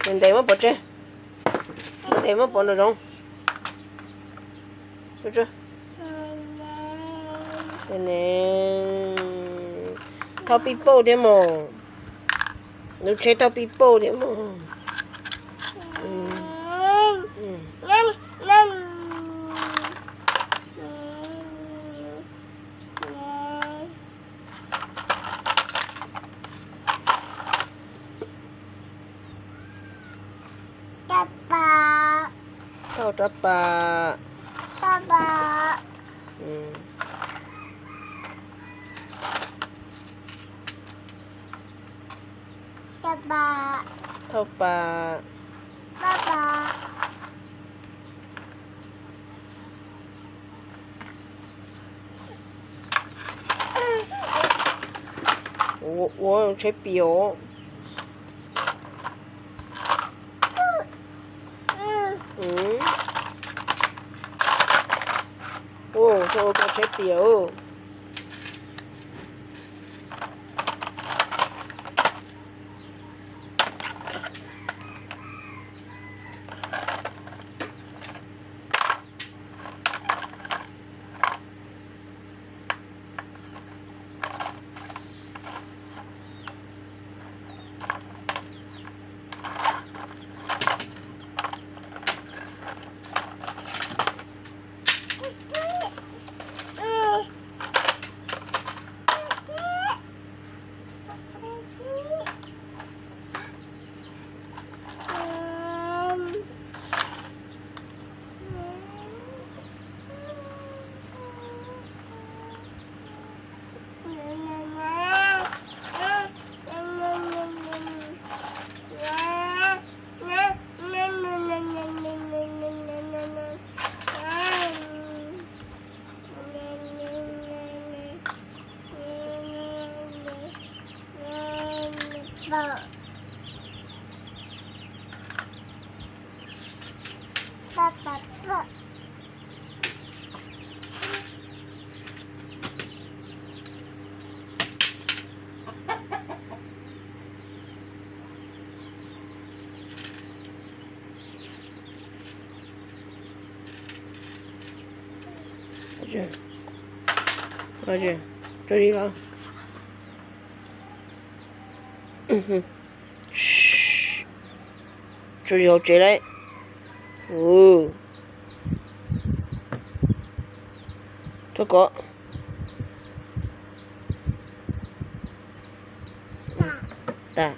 Ntev ntev muab pov tseg. Ntev ntev muab pov nraum zoov. Thauj pij pauj thiab mog. Lub tsheb thauj pij pauj thiab mog. Thauj rab pas. Thauj pas. Ua tsheb pias. Ua tsheb pias. Tso li los. Tso li hauv tsev lawm. Thov kom tas.